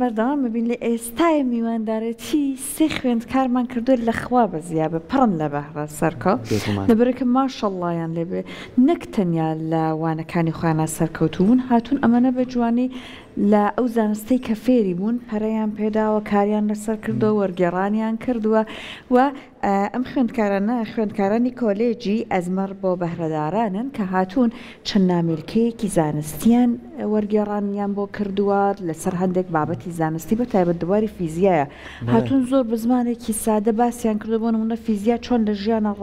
بەردەوام ببین لە ئێستایە میواندارێتی سێ خوێندکارمان کردووە لە خوا بەزیابێ پڕن لە بەهرە سەرکەو بێگومان. لەبەرئەوەی ماشەڵڵایان لێبێ نەک تەنیا لە وانەکانی خۆیانا سەرکەوتوو بوون هاتوون ئەمەنە بە جوانی لە ئەو زانستەی کە فێری بوون پەرەیان پێداوە کاریان لەسەر کردووە وەرگێڕانیان کردووە و ئەم خوێندکارانە خوێندکارانی کۆلێجی ئەزمەڕ بۆ بەهرەدارانن کە هاتوون چەند نامیلکەیەکی زانستیان وەرگێڕانیان بۆ کردووە لەسەر هەندێک بابەتی زانستی بە تایبەت بواری فیزیایە هاتوون زۆر بە زمانێکی سادە باسیان کردووە بۆ نموونە فیزیا چۆن لە ژیانە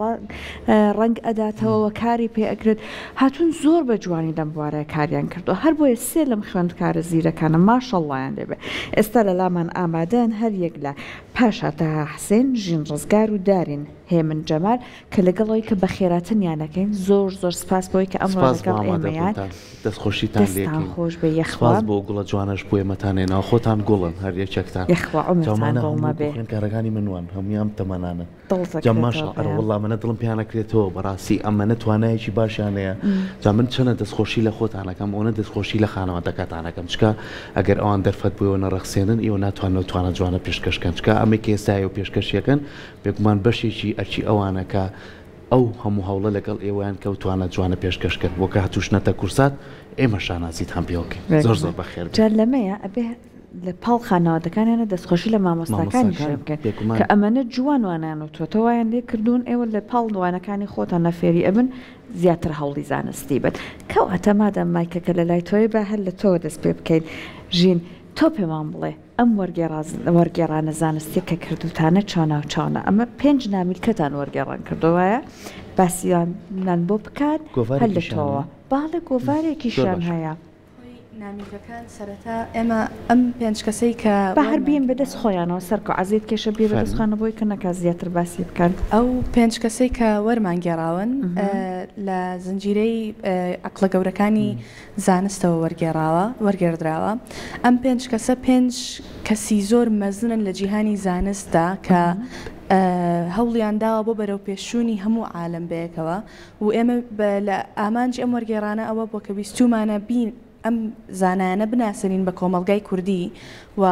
ڕەنگ ئەداتەوە و کاری پێ ئەکرێت هاتوون زۆر بە جوانی لەم بوارە کاریان کردووە هەر بۆیە سێ لەم خوێندکارە زیرەکانە ماشەڵڵایان لێ بێ ئێستا لە لامان ئامادەن هەر یەک لە پاشا تەها حسێن، ژین ڕزگار و دارین هێمن جەمال کە لەگەڵ ئەوەی کە بەخێراتنیان ئەکەین زۆر زۆر سپاس بۆی کە ئەمڕۆ سپاس بۆ لەگەڵ ئێمەیان. ئامادەبوونتان دەستخۆشیتان دەستتان لێکەین خۆش بێ یەخوا. سپاس بۆ گوڵە جوانەش بۆ ئێمەتان هێناوە خۆتان گوڵن هەر یەکێکتان یەخوا عومرتان جامانە گوڵ هەموو نەبێ. خوێندکارەکانی من وان هەموویان تەمەنانن. دڵ جا دەکرێتەوە ماشاءاللە ئەرە پێیان. وەڵا ئەمەنە دڵم پێیان ئەکرێتەوە بەڕاستی ئەمەنە توانایەکی باشیان هەیە جا من چەنە دەستخۆشی لە خۆتان ئەکەم ئەوەنە دەستخۆشی لە خانەوادەکەتان ئەکەم چکە ئەگەر ئەوان دەرفەت بۆ ئێوە نەڕەخسێنن ئێوە ناتوانن ئەو توانا جوانە پێشکەش کەن چکە ئەمەی کە ئێستا ئێوە پێشکەشی ئەکەن بێگومان بەشێکی ئەرکی ئەوانە کە ئەو هەموو هەوڵە لەگەڵ ئێوەیان کە ئەو توانا جوانە پێشکەش کەن وە کە هاتووشنەتە کورسات ئێمە شانازیتان پێوە کەین زۆر بێگومان زۆر بەخێر جا بێن. لەمەیە ئەبێ لە پاڵ خانەوادەکانیانە دەستخۆشی لە مامۆستاکانیش مامۆستاکان بکەن بێگومان. کە ئەمەنە جوان وانەیان وتوەتەوە وایان لێ کردوون ئێوە لە پاڵ وانەکانی خۆتان فێری ئەبن زیاتر هەوڵی زانستی بن کەواتە مادام مایکەکە لە لای تۆیە با هەر لە تۆوە دەست پێ بکەین ژین تۆ پێمان بڵێ ئەم وەرگێڕانە زانستیە کە کردوتانە چۆنە و چۆنە ئەمە پێنج نامیلکەتان وەرگێڕان کردووە وایە باسیانمان بۆ بکات هەر لە گۆڤارێکیشیان تۆوە هەیە؟ باڵێ زۆر گۆڤارێکیشیان باشە. هەیە. هۆی نامیلکەکان سەرەتا ئێمە ئەم پێنج کەسەی کە با هەر وەرمان بیەن بە دەست گێڕاوە. خۆیانەوە سەرکۆ عەزیەت کێشە بیە بە دەست فەرموو. خۆیانەوە بۆی کە نەکا زیاتر باسی بکەن. ئەو پێنج کەسەی کە وەرمان گێڕاون لە زنجیرەی عەقڵە گەورەکانی زانستەوە وەرگێڕاوە وەرگێڕدراوە. ئەم پێنج کەسە پێنج کەسی زۆر مەزنن لە جیهانی زانستدا کە هەوڵیان داوە بۆ بەرەوپێشچوونی هەموو عالەم بەیەکەوە و ئێمە لە ئامانجی ئەم وەرگێڕانە ئەوە بووە کە ویستوومانە بین ئەم زانایانە بناسێنین بە کۆمەڵگای کوردی و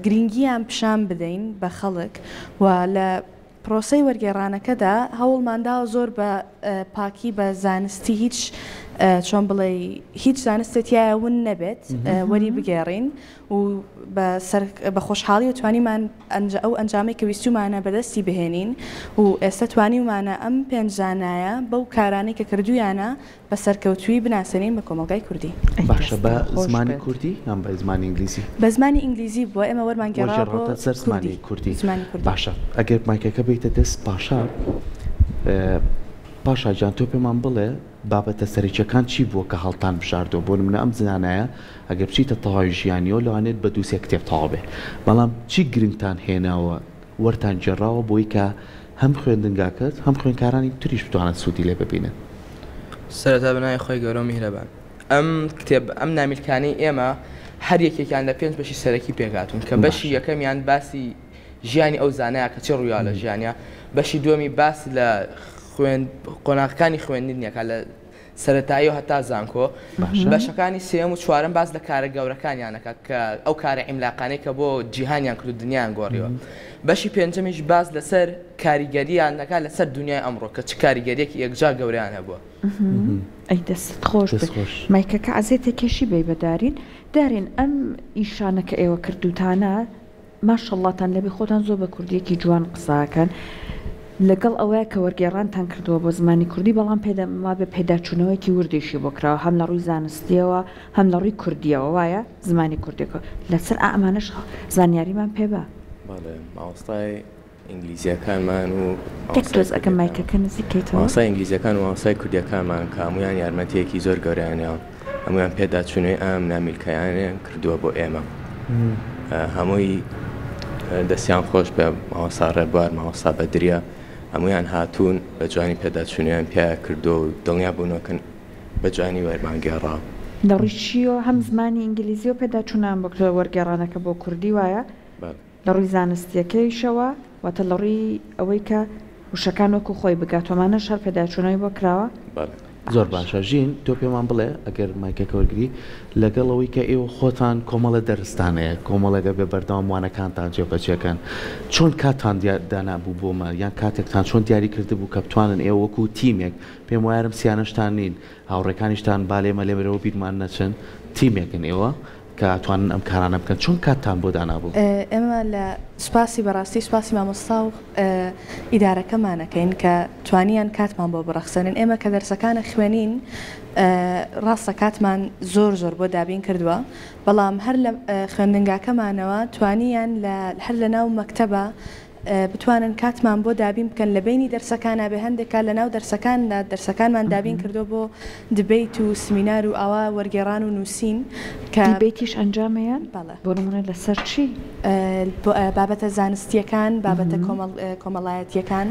گرینگییان پیشان بدەین بە خەڵک و لە پرۆسەی وەرگێڕانەکەدا هەوڵمان داوە زۆر بە پاکی بە زانستی هیچ چۆن بڵێی هیچ زانستێ تیایا ون نەبێت وەری بگێڕین و بە سەر بە خۆشحاڵیەوە توانیمان ئەو ئەنجامەی کە ویستوومانە بەدەستی بهێنین و ئێستا توانیومانە ئەم پێنج زانایە بەو کارانەی کە کردوویانە بە سەرکەوتوویی بناسێنین بە کۆمەڵگای کوردی. ئەی باشە بە دەستتان خۆش زمانی بێت. کوردی یان بە زمانی ئینگلیزی؟ بە زمانی ئینگلیزی بووە، ئێمە وەرمان گێڕاوە بۆ وەرگێڕاوەتە سەر کوردی، زمانی کوردی. زمانی کوردی. باشە ئەگەر مایکەکە بەیتە دەست پاشا، پاشا گیان تۆ پێمان بڵێ بابەتە سەرەکیەکان چی بووە کە هەڵتان بژاردووە؟ بۆ نمونە ئەم زانایە ئەگەر بچیتە تەواوی ژیانیەوە لەوانەیە بە دوو سێ کتێب تەواو بێ، بەڵام چی گرنگتان هێناوە وەرتان گێڕاوە بۆی کە هەم خوێندنگاکەت هەم خوێندکارانی تریش بتوانن سوودی لێ ببینن؟ سەرەتا بە ناوی خوای گەورە و میهرەبان. ئەم کتێب ئەم نامیلکانەی ئێمە هەر یەکێکیان لە پێنج بەشی سەرەکی پێکهاتوون کە بەشی باشە. یەکەمیان باسی ژیانی ئەو زانایە کە چی ڕوویاوە لە ژیانیا، بەشی دووەمی باس لە خوێند قۆناغەکانی خوێندنی ئەکات لە سەرەتاییەوە هەتا زانکۆ، باشە. بەشەکانی سێیەم و چوارەم باس لە کارە گەورەکانیان ئەکات کە ئەو کارە عیملاقانەی کە بۆ جیهانیان کرد و دنیایان گۆڕیوە. بەشی پێنجەمیش باس لەسەر کاریگەرییان ئەکات لەسەر دنیای ئەمڕۆ کە چ کاریگەرییەکی یەکجار گەورەیان هەبووە. ئەی دەستت خۆش دەست بێ. خۆش. مایکەکە عەزێتێ کێشی بەی بە دارین. دارین ئەم ئیشانە کە ئێوە کردووتانە ماشەڵڵاتان لێبێ خۆتان زۆر بە کوردیەکی جوان قسە ئەکەن لەگەڵ ئەوەیا کە وەرگێڕانتان کردووە بۆ زمانی کوردی بەڵام پێدام وابێ پێداچوونەوەیەکی وردیشی بۆ کراوە هەم لە ڕووی زانستیەوە هەم لە ڕووی کوردیەوە وایە زمانی کوردیەکە لەسەر ئا ئەمانەش زانیاریمان پێ بە. بەڵێ مامۆستای ئینگلیزیەکانمان و یەک مامۆستای تۆز ئەگە کوردیەکانمان مایکەکە نزیک کەیتەوە. مامۆستای ئینگلیزیەکان و مامۆستای کوردیەکانمان کە هەموویان یارمەتیەکی زۆر گەورەیان یاوە هەموویان پێداچوونەوەی ئەم نامیلکەیانیان کردووە بۆ ئێمە هەمووی دەستیان خۆش بێ مامۆستا ڕێبوار مامۆستا بەدریە هەموویان هاتوون بە جوانی پێداچوونەوەیان پیا کردووە و دڵنیا بوونەوە کە بە جوانی وەرمان گێڕاوە. لە ڕووی چییەوە هەم زمانی ئینگلیزیەوە پێداچوونەیان بۆ کردووە وەرگێڕانەکە بۆ کوردی وایە؟ بەڵێ. لە ڕووی زانستییەکەیشەوە، واتە لە ڕووی ئەوەی کە وشەکان وەکوو خۆی بگات و ئەمانەش هەر پێداچوونەوەی بۆ کراوە؟ بەڵێ. زۆر باشە ژین تۆ پێمان بڵێ ئەگەر مایکەکە وەرگری لەگەڵ ئەوەی کە ئێوە خۆتان کۆمەڵە دەرستان هەیە کۆمەڵێک ئەبێ بەردەوام وانەکانتان جێبەجێکەن چۆن کاتتان دانابوو بۆمە یان کاتێکتان چۆن دیاری کردبوو کە بتوانن ئێوە وەکو تیمێک پێم وایە ئەم سیانەشتان نین هاوڕێکانیشتان با لێمە لێمرەوە بیرمان نەچن تیمێکن ئێوە کە ئەتوانن ئەم کارانە بکەن چۆن کاتتان بۆ دانابوو؟ ئێمە لە سوپاسی بەڕاستی سوپاسی مامۆستا و ئیدارەکەمان ئەکەین کە توانیان کاتمان بۆ بڕەخسێنن ئێمە کە دەرسەکان ئەخوێنین ڕاستە کاتمان زۆر زۆر بۆ دابین کردووە بەڵام هەر لە خوێندنگاکەمانەوە توانیان لە هەر لە ناو مەکتەبە بتوانن کاتمان بۆ دابین بکەن لە بەینی دەرسەکانا بێ هەندێک کات لە ناو دەرسەکاندا دەرسەکانمان دابین کردووە بۆ debate و سمینار و ئاوا وەرگێڕان و نووسین کە debate یش ئەنجامەیەن؟ بەڵێ. بۆ نموونە لەسەر چی؟ بابەتە زانستییەکان، بابەتە کۆمەڵایەتییەکان،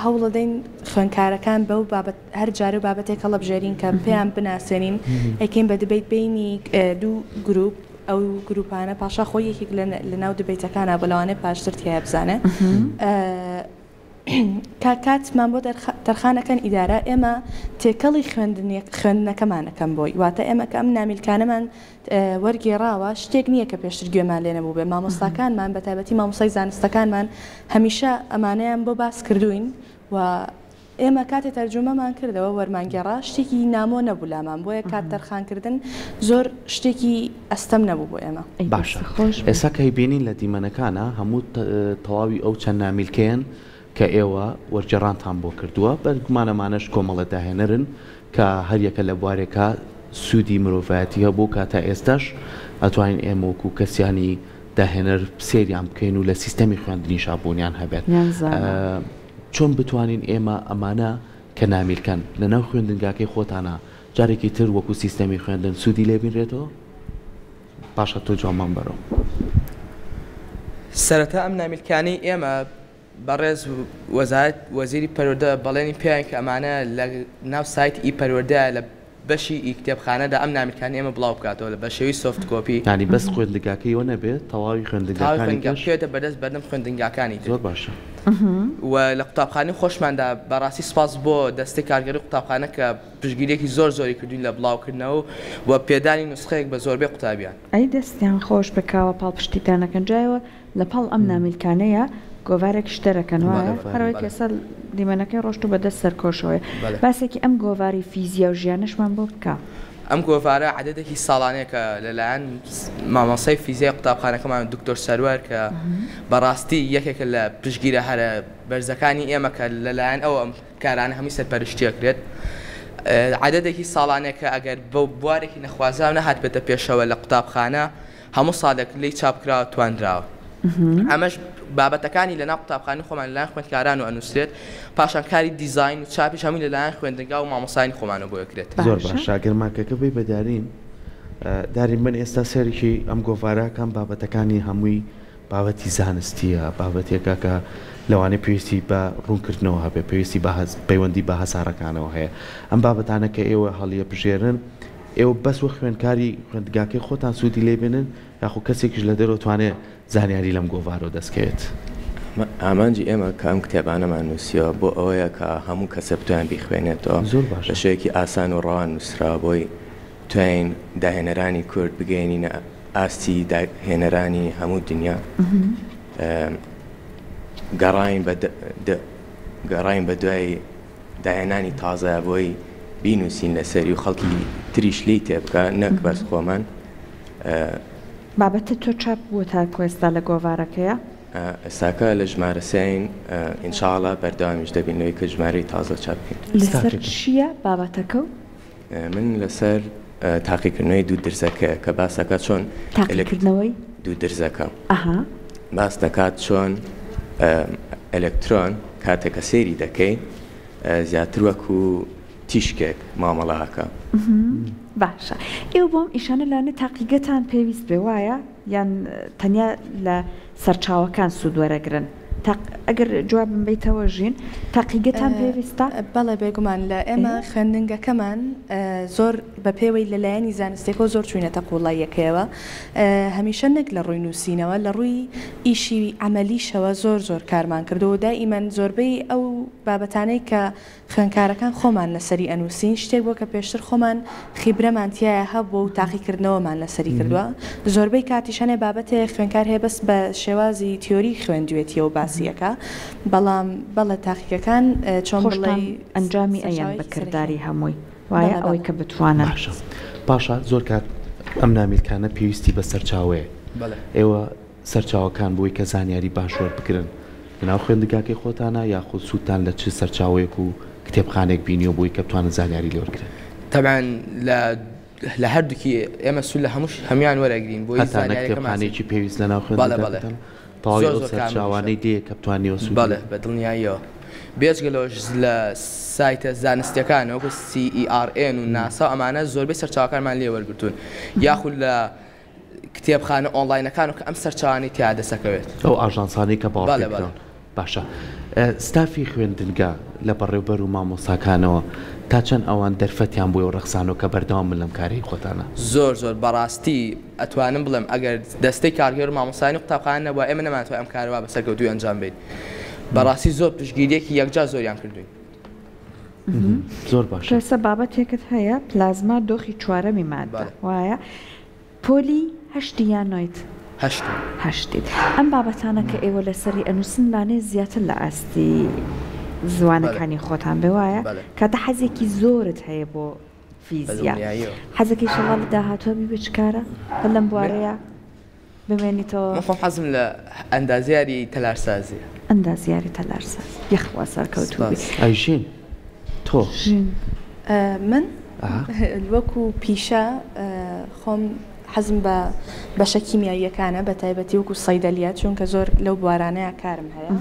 هەوڵەدەین خوێندکارەکان بەو بابەت هەر جارە و بابەتێک هەڵەبژێرین کە پێیان بناسێنین ئەیکەین بە debate بەینی دوو گروپ ئەو گروپانە پاشا خۆی یەکێک لە ناو debate ەکانا بۆ لەوانەیە پاشتر تیایا بزانێ کە کاتمان بۆ تەرخانەکەن ئیدارە ئێمە تێکەڵی خوێندنەکەمانەکەم بۆی واتە ئێمە کە ئەم نامیلکانەمان وەرگێڕاوە شتێک نییە کە پێشتر گوێمان لێ نەبوو بێ مامۆستاکانمان بە تایبەتی مامۆستای زانستەکانمان هەمیشە ئەمانەیان بۆ باس کردوین و ئێمە کاتێ تەرجومەمان کردەوە وەرمانگێڕا شتێکی نامۆ نەبوو لامان بۆیە کات تەرخانکردن زۆر شتێکی ئەستەم نەبوو بۆ ئێمە. ئەی باشە دەست خۆش بێ. ئێستا کە ئەیبینین لە دیمەنەکانا هەموو تەواوی ئەو چەند نامیلکەیەن کە ئێوە وەرگێڕانتان بۆ کردووە بەرگومان ئەمانەش کۆمەڵە داهێنەرن کە هەریەکە لە بوارێکا سوودی مرۆڤایەتی هەبوو کە تا ئێستاش ئەتوانین ئێمە وەکوو کەسیانی داهێنەر سەیریان بکەین و لە سیستەمی خوێندنیشا بوونیان هەبێت. یان زانا. چۆن بتوانین ئێمە ئەمانە کە نامیلکەن لە ناو خوێندنگاکەی خۆتانا جارێکی تر وەکو سیستەمی خوێندن سوودی لێ بینرێتەوە؟ باشە تۆ جوابمان بەرەوە. سەرەتا ئەم نامیلکانەی ئێمە بەڕێز وەزارەت وەزیری پەروەردە بەڵێنی پێیان کە ئەمانە لە ناو سایتی ئی پەروەردەیا لە بەشی ئی کتێبخانەدا ئەم نامیلکانەی ئێمە بڵاو بکاتەوە بە شێوەی soft copy. یانی بەس خوێندنگاکەی ئەوە نەبێت تەواوی تەواوی خوێندنگاکانی خوێندنگا کەش؟ بکەوێتە بەردەست بەردەم خوێندنگاکانی تر. زۆر باشە. و لە قوتابخانەی خۆشماندا بەڕاستی سوپاس بۆ دەستەی کارگێڕی قوتابخانە کە پشتگیریەکی زۆر زۆری کردوین لە بڵاوکردنەوە و پێدانی نوسخەیەک بە زۆربەی قوتابیان. ئەی دەستیان خۆش بێ کاوە پاڵپشتیتان ئەکەن جا ئێوە لە پاڵ ئەم نامیلکانەیا گۆڤارێکیش دەرەکەن وایە؟ هەر ئەوەی کە ئێستا دیمەنەکەی ڕۆشت و بە دەست سەرکۆشەوەیە. باسێکی ئەم گۆڤاری فیزیا و ژیانەشمان بۆ بکە. ئەم گۆڤارە عەدەدێکی ساڵانەیە کە لە لایەن مامۆستای فیزیای قوتابخانەکەمان دکتۆر سەروەر کە بە ڕاستی یەکێکە لە پشتگیرە هەرە بەرزەکانی ئێمە کە لە لایەن ئەوە ئەم کارانە هەمووی سەرپەرشتی ئەکرێت عەدەدێکی ساڵانەیە کە ئەگەر بە بوارێکی نەخوازراو نەهاتبێتە پێشەوە لە قوتابخانە هەموو ساڵێک لێی چاپ کراوە توانراوە ئەمەش بابەتەکانی لەناو قوتابخانەی خۆمان لەلایەن خوێندکاران و ئەنووسرێت پاشان کاری دیزاین و چاپیش هەمووی لەلایەن خوێندنگا و مامۆستایانی خۆمانەوە بۆ ئەکرێت. زۆر باشە گەر ماکەکە بی بە دارین دارین من ئێستا سەیرێکی ئەم گۆڤارە کەم بابەتەکانی هەمووی بابەتی زانستیە بابەتێکە کە لەوانەیە پێویستی بە ڕوونکردنەوە هەبێ پێویستی بە پەیوەندی بە هەسارەکانەوە هەیە ئەم بابەتانە کە ئێوە هەڵیەبژێرن ئێوە بەس وەک خوێندکاری خوێندگاکەی خۆتان سوودی لێ بێنن یاخۆ کەسێکیش لە دەرەوە توانێ زانیاری لەم گۆڤارەوە دەست کەوێت؟ ئامانجی ئێمە کە ئەم کتێبانەمان نووسیوە بۆ ئەوەیە کە هەموو کەسێ بتوان بیخوێنێتەوە. زۆر باشە. بە شێوەیەکی ئاسان و ڕەوان نووسراوە بۆی بتوانین داهێنەرانی کورد بگەیەنینە ئاستی داهێنەرانی هەموو دنیا. گەڕاین بە گەڕاین بە دوای داهێنانی تازە بۆی بینوسین لەسەری و خەڵکی تریش لێی تێبگا نەک بەس خۆمان. بابەتە تۆ چاپ بووە تاکو ئێستا لە گۆڤارەکەیا؟ ئێستاکە لە ژمارە سێین ان شاء اللە بەردەوامیش دەبین لەوەی کە ژمارەی تازە چاپ بکەین. لەسەر چییە بابەتەکە و؟ من لەسەر تاقیکردنەوەی دوو درزەکەیە کە باس دەکات چۆن تاقیکردنەوەی؟ دوو درزەکە باس دەکات چۆن ئەلکترۆن کاتێک کە سەیری دەکەی زیاتر وەکو تیشکێک مامەڵە ئەکا. باشە ئێوە بۆ ئەم ئیشانە لەوانەیە تاقیگەتان پێویست بێ وایە؟ یان تەنیا لە سەرچاوەکان سوود وەرەگرن؟ تاق ئەگەر جوابم بەیتەوە ژین تاقیگەتان پێویستە؟ بەڵێ بێگومان لە ئێمە خوێندنگەکەمان زۆر بە پێوەی لە لایەنی زانستیەکەوە زۆر چوینەتە قوڵاییەکەیەوە هەمیشە نەک لە ڕووی نووسینەوە لە ڕووی ئیشی عەمەلیشەوە زۆر زۆر کارمان کردووە و دائیمەن زۆربەی ئەو. بابەتانەی کە خوێندکارەکان خۆمان لەسەری ئەنووسین شتێک بووە کە پێشتر خۆمان خیبرەمان تیایا هەبووە و تاقیکردنەوەمان لەسەری کردووە زۆربەی کاتیش هەنێ بابەت هەیە خوێندکار هەیە بەس بە شێوازی تیۆری خوێندوێتیەوە باسی ئەکا بەڵام بەڵێ تاقیگەکان چۆن خۆشتان بڵێی ئەنجامی ئەیەن بە سەرچاوەیەکی سەرەکیە. کرداری هەمووی وایە بەڵێ ئەوەی بەڵێ. کە بتوانن. باشە باشە زۆر کات ئەم نامیلکانە پێویستی بە سەرچاوەیە بەڵێ. ئێوە سەرچاوەکان بۆی کە زانیاری باش وەربگرن لەناو خوێندنگاکەی خۆتانە یاخود سوودتان لە چ سەرچاوەیەک و کتێبخانەیەک بینیوە بۆی کە بتوانن زانیاری لێ وەرگرن؟ تەبعەن لە لە هەردووکی ئێمە سوود لە هەمووش هەموویان وەرەگرین بۆی هەتا نە زانیاریەکەمان کتێبخانەیەکی پێویست لەناو بەڵێ بەڵێ خوێندنگاکەتان تەواوی زۆر ئەو زۆر کارمەندیشە سەرچاوانەی دێ کە بتوانیەوە سوودی بەڵێ بە دڵنیاییەوە بێجگە لەوەش لە سایتە زانستیەکان وەکو CERN و ناسا و ئەمانە زۆربەی سەرچاوەکانمان لێ وەرگرتوون یاخود لە کتێبخانە ئۆنڵاینەکان و کە ئەم سەرچاوانەی تیا دەسەکەوێت. ئەو ئاژانسانەی کە باوەڕ بەڵێ بەڵێ. پێکراون. باشە ستافی خوێندنگا لە بەڕێوبەر و مامۆستاکانەوە تا چەند ئەوان دەرفەتیان بۆ ئێوە ڕەخسانەوە کە بەردەوام بن لەم کارەی خۆتانا؟ زۆر زۆر بەڕاستی ئەتوانم بڵێم ئەگەر دەستەی کارگێڕ و مامۆستایانی قوتابخانە نەبوایە ئێمە نەمانتوانی ئەم کارە وا بە سەرکەوتوویی ئەنجام بەین. بەڕاستی زۆر پشتگیرییەکی یەکجار زۆریان کردووین. زۆر باشە. تۆ ئێستا بابەتێکت هەیە پلازما دۆخی چوارەمی ماددە بەڵێ. وایە؟ پۆلی هەشتی یان نۆیت؟ هەشتم. هەشتیت. ئەم بابەتانە کە ئێوە لەسەری ئەنووسن لانێ زیاتر لە ئاستی بەڵێ. زوانەکانی خۆتان بێ وایە؟ بەڵێ. کاتە حەزێکی زۆرت هەیە بۆ بە فیزیا. دڵنیاییەوە. حەزەکەی ئیشەڵا لە داهاتووە بی بە چ کارە؟ هەر لەم من؟ بوارەیا بمێنیتەوە؟ من خۆم حەزم لە ئەندازیاری تەلارسازیە. ئەندازیاری تەلارسازی. یەخوا سەرکەوتوو بی. سپاس. ئەی ژین تۆ؟ ژین. من ئا. وەکو پیشە خۆم حەزم بە بەشە کیمیاییەکانە بە تایبەتی وەکو سەیدەلیە چونکە زۆر لەو بوارانەیە کارم هەیە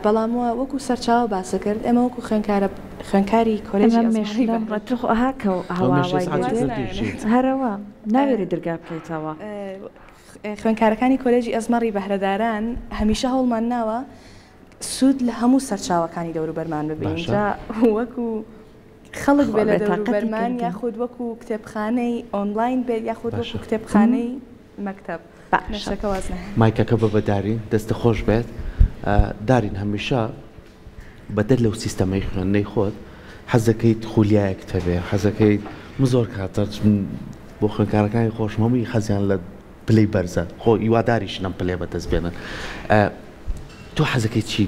بەڵام وەکو سەرچاوە باسە کرد ئێمە وەکو خوێنکارە خوێنکاری کۆلێژی ئێمە ئەزمەڕی مێشکم بەهرە ڕەتر خۆ ئەها کە تۆ هەوا مێشێ وای سەعات لێ واز دێ چ کردی نایەنێ ژین؟ هەرەوە ناوێری درگا بکەیتەوە. خوێنکارەکانی کۆلێژی ئەزمەڕی بەهرەداران هەمیشە هەوڵمان ناوە سوود لە هەموو سەرچاوەکانی دەوروبەرمان ببینین باشە. جا وەکو خەڵک خوا بێ لە بێتاقەتی دەوروبەرمان کردین. یاخود وەکو کتێبخانەی ئۆنلاین بێت یاخود وەکو باشە. کتێبخانەی مەکتەب باشە. مێشەکە واز ناهێنێ. مایکەکە بە بە دارین دەستت خۆش بێت دارین هەمیشە بەدەر لەو سیستەمەی خوێندنەی خۆت حەزەکەیت خولیایەکت هەبێ حەزەکەیت من زۆر کاتە بۆ خوێندکارەکانی خۆشم هەمووی حەزیان لە پلەی بەرزە خۆ هیواداریشن ئەم پلەیە بەدەست بێنن تۆ حەزەکەی چی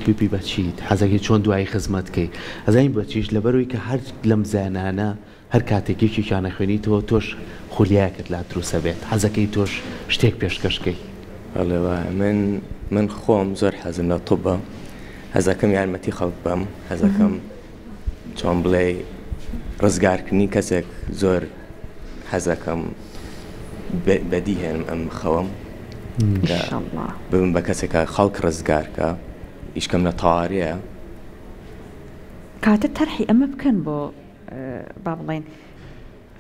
ببی بە چیت حەزەکەی چۆن دوایی خزمەت کەی ئەزانی بە چیش لەبەرەوەی کە هەر لەم زانانە هەر کاتێک یەکێکیان ئەخوێنیتەوە تۆش خولیایەکت لا دروست ئەبێت حەزەکەی تۆش شتێک پێشکەش کەی. بەڵێ وایە من من خۆم زۆر حەزم لە طبە حەزەکەم یارمەتی خەڵک بەم حەزەکەم چۆن بڵێی ڕزگارکردنی کەسێک زۆر حەزەکەم بەدی هێنم ئەم خەوەم کە ئیشەڵا. ببم بە کەسێک کە خەڵک ڕزگارکە ئیشکەم لە تەوارەیە. کاتە تەرحی ئەمە بکەن بۆ با بڵێین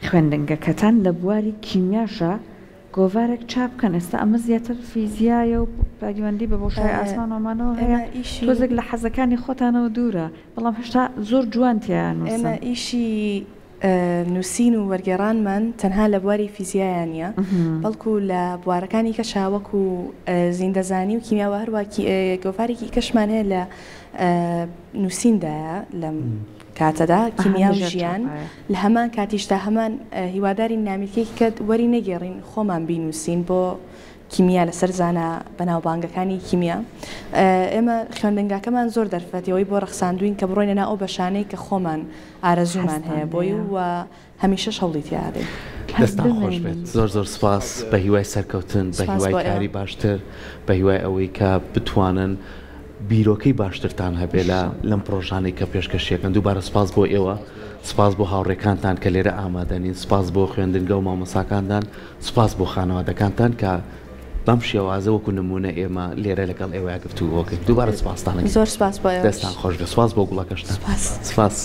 خوێندنگەکەتان لە بواری کیمیاشا گۆڤارێک چاپ بکەن ئێستا ئەمە زیاتر فیزیایە و پەیوەندی بە بۆشای ئاسمان و ئەمانەوە هەیە ئێمە ئیشی تۆزێک لە حەزەکانی خۆتانەوە دوورە بەڵام هێشتا زۆر جوان تیایا ئێمە نووسن. ئیشی نووسین و وەرگێڕانمان تەنها لە بواری فیزیایا نییە بەڵکو لە بوارەکانی کەشا وەکو زیندەزانی و کیمیا وە هەروا گۆڤارێکی کەشمان هەیە لە نووسیندایە لەم کاتەدا کیمیا و ژیان لە هەمان کاتیشدا هەمان هیوادارین نامیلکەیەکی کە وەری نەگێڕین خۆمان بینووسین بۆ کیمیا لەسەر زانا بەناوبانگەکانی کیمیا ئێمە خوێندنگاکەمان زۆر دەرفەتی ئەوەی بۆ ڕەخساندوین کە بڕۆینە ناو ئەو بەشانەی کە خۆمان ئارەزوومان هەیە بۆی و هەمیشەش هەوڵی تیا ئەدەین. دەستان خۆش بێت زۆر زۆر سپاس بە هیوای سەرکەوتن بە سپاس هیوای بۆ ئێوە. کاری باشتر بە هیوای ئەوەی کە بتوانن بیرۆکەی باشترتان هەبێ لە لەم پڕۆژانەی کە پێشکەشیەکەن دووبارە سپاس بۆ ئێوە سپاس بۆ هاوڕێکانتان کە لێرە ئامادەنین سپاس بۆ خوێندنگە و مامۆساکانتان سپاس بۆ خانەوادەکانتان کە بەم شێوازە وەکو نمونە ئێمە لێرە لەگەڵ ئێوەیا گفتوگۆ کرد دووبارە سپاستان ئەکەین زۆر سپاس بۆ ئێوەش. دەستان خۆش بێت سپاس بۆ گوڵەکەشتان سپاس. سپاس.